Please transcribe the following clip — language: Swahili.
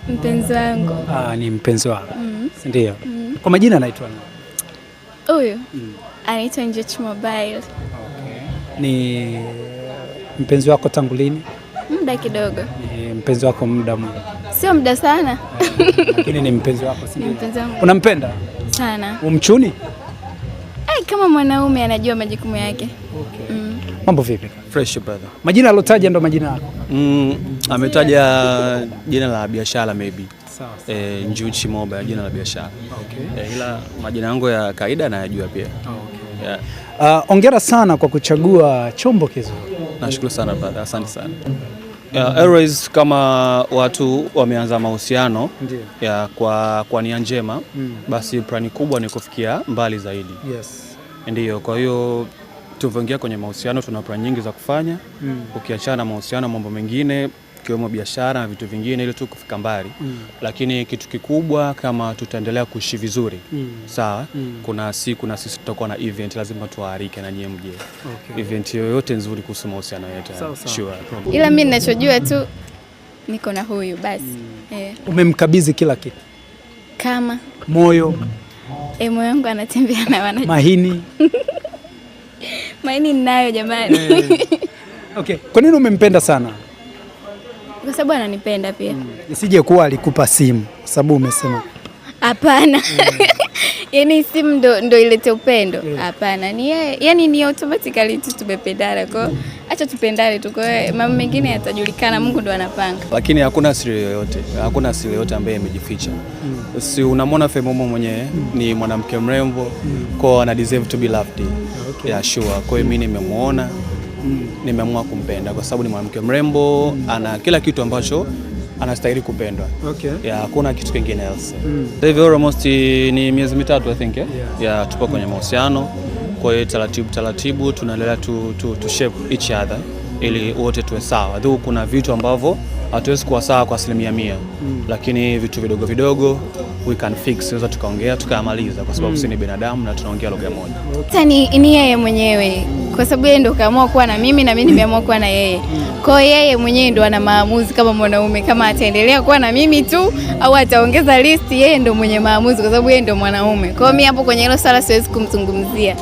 Mpenzi wangu. Ah, ni mpenzi wako. Si ndio? Kwa majina anaitwa nani? Huyu anaitwa Njochi Mobile. Okay. Ni mpenzi wako tangu lini? Muda kidogo. Ni mpenzi wako muda mwingi. Sio muda sana. Lakini ni mpenzi wako, si Ni ndio? mpenzi wangu. Unampenda? Sana. Umchuni? Ay, kama mwanaume anajua majukumu yake. Okay. Mambo vipi? Fresh, brother. Majina alotaja ndo majina yako? Ametaja jina la biashara maybe. Sawa. Njuchi Mobile, jina la biashara. Okay. Ila majina yangu ya kawaida nayajua pia. Okay. Yeah. Hongera sana kwa kuchagua chombo kizuri. Nashukuru sana, brother, asante sana. Yeah, always kama watu wameanza mahusiano ya kwa nia njema, basi plani kubwa ni kufikia mbali zaidi. Ndiyo, kwa hiyo tulivyoingia kwenye mahusiano tuna plan nyingi za kufanya. Ukiachana na mahusiano, mambo mengine ikiwemo biashara na vitu vingine ili tu kufika mbali. Lakini kitu kikubwa, kama tutaendelea kuishi vizuri, sawa, kuna siku na sisi tutakuwa na event, lazima tuwaalike na nyie mje. Event yoyote nzuri kuhusu mahusiano yetu. Sawa, sawa. Sure. Ila mimi ninachojua tu niko na huyu basi. Umemkabidhi kila kitu. Kama Moyo, moyo wangu anatembea na wana mahini. Maini ninayo, jamani. Okay. Kwa nini umempenda sana? Kwa sababu ananipenda pia. Isije kuwa alikupa simu kwa sababu umesema. Hapana. Yaani simu ndo ilete upendo? Hapana, ni yeye, yani ni automatically tu tumependana. Kwa hiyo acha tupendane tu. Kwa hiyo mambo mengine yatajulikana, Mungu ndo anapanga. Lakini hakuna siri yoyote, hakuna siri yoyote ambaye imejificha. Si unamwona Femomo mwenyewe ni mwanamke mrembo, kwa ana deserve to be loved. Yeah, sure. Kwa hiyo mimi nimemuona, nimeamua kumpenda kwa sababu ni mwanamke mrembo, ana kila kitu ambacho anastahili kupendwa. Yeah, hakuna kitu kingine else. Sasa hivi almost ni miezi 3, I think, eh? Yeah. Yeah, tupo kwenye mahusiano. Kwa hiyo taratibu taratibu tunaendelea to shape each other ili wote tuwe sawa. Though kuna vitu ambavyo hatuwezi kuwa sawa kwa 100%, lakini vitu vidogo vidogo we can fix, tunaweza tukaongea tukamaliza, kwa sababu sisi ni binadamu na tunaongea lugha moja. Sasa ni yeye mwenyewe, kwa sababu yeye ndo kaamua kuwa na mimi na mimi nimeamua kuwa na yeye. Kwa hiyo yeye mwenyewe ndo ana maamuzi kama mwanaume, kama ataendelea kuwa na mimi tu au ataongeza list, yeye ndo mwenye maamuzi, kwa sababu yeye ndo mwanaume. Kwa hiyo mimi hapo kwenye hilo swala siwezi kumzungumzia.